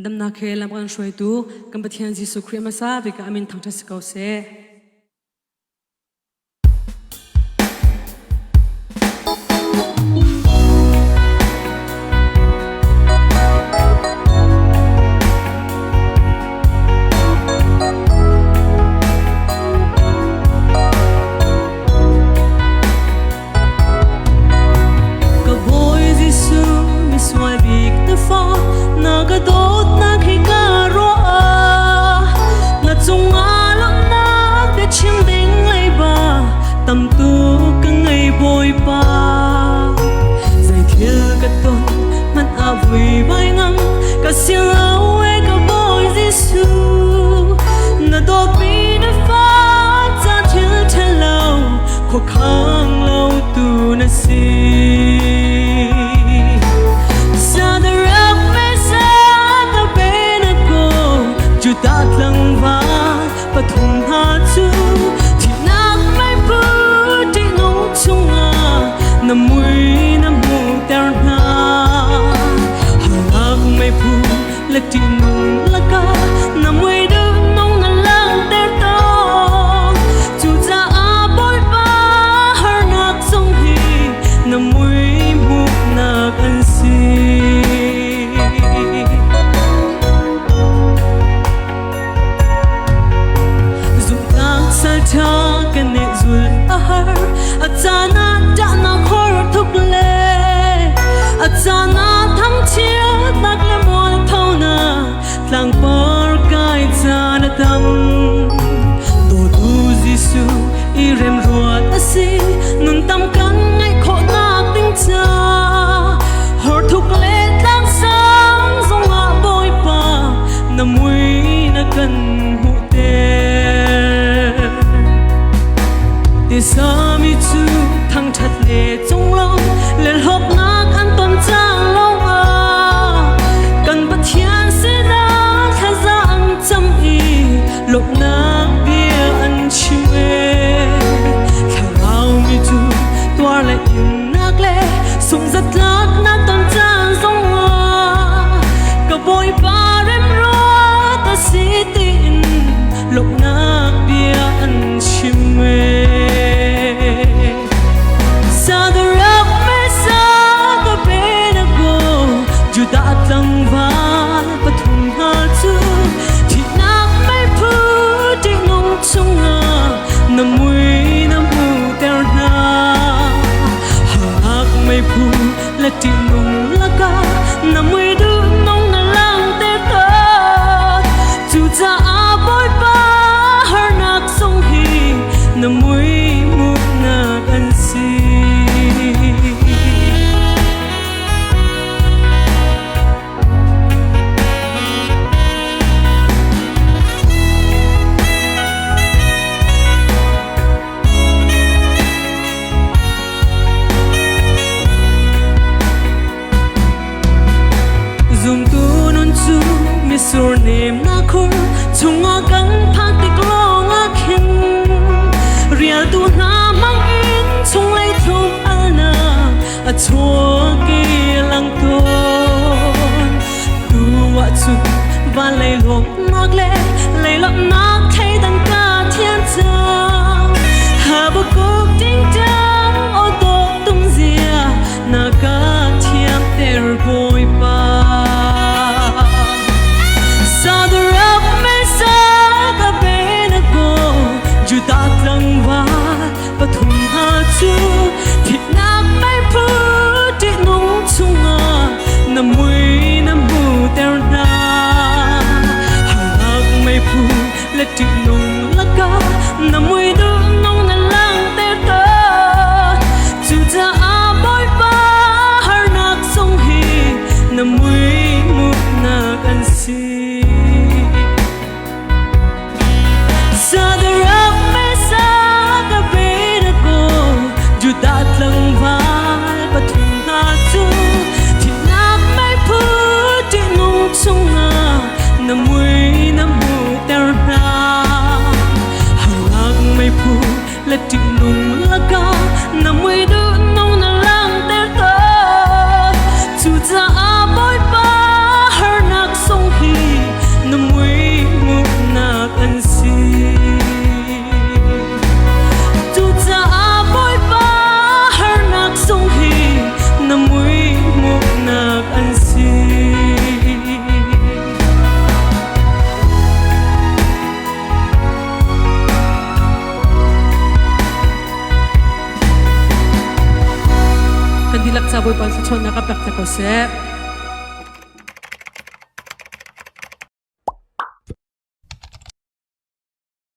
Damnak he lam kan hruaitu kan Pathian Jesuh Khrih hmasa bik ah a min thangṭhat si ko seh. Ka Bawi Jesuh misual bik na fa na ka dawtnak hi ka ruah na cungah lawmhnak biachim ding leiba tam tuk ka ngei Bawipa. Zei thil ka ton hmanh ah vui vai ngang ka si lo e ka Bawi Jesuh. Na dawtmi na fa ca thil ṭhalo khuakhang lo tu na si. Sadarap Meshach Abednego Judah tlangval pathum hna cu thihnak meiphu ṭihnung chungah na mui na hmuhter hna. Harnak meiphu le ṭihnung lakah na mui duhnung na langhter tawn. Cucaah Bawipa harnak zong hi na mui hmuhnak an si. Zumhnak salṭha kan i zulh a har, a caan ah ṭahnak hor thuk le a caan ah thangchiatnak le mualphonak tlangpar kai caan a tam. Dawtu Jesuh i remruat a si, nun tam kan ngaih khawhnak ding ca. Horthuk le tlangsang zongah Bawipa na mui na kan hmuhter. Tisami cu thangṭhat le cunglawm lelhawknak an ton cang lawngah kan Pathian sinah thlaza an cam i lawmhnak bia an chim e. Thlarau mi cu tuar le innak le sungzatlaknak ton caan zongah ka Bawipa remruat a si tiin lawmhnak bia an chim e. Sadarap Meshach Abednego Judah tlangval pathum hna cu thihnak meiphu ṭihnung chungah na mui na hmuhter hna. Harnak meiphu le ṭihnung lakah na mui duhnung na langhter tawn. Cucaah Bawipa harnak zong hi na mui hmuhnak an si. Zumtu nun cu misur nemnak khur chungah kan phak tik lawngah khin rialtu hna mang in chunglei thlum alnak a chuak i lang tawn. Tu ahcun van lei lawmhnak le leilawmhnak thleidan ka thian cang. Habakkuk tingtang aw dawh tum zia na ka thiamter Bawipa. Sadarap Meshach Abednego Judah tlangval pathum hna cu thihnak meiphu ṭihnung chungah na mui na hmuhter hna. Harnak meiphu le ṭihnung lakah na mui duhnung na langhter tawn. Kan dihlak ca Bawipa thluachuahnak a pek te ko seh.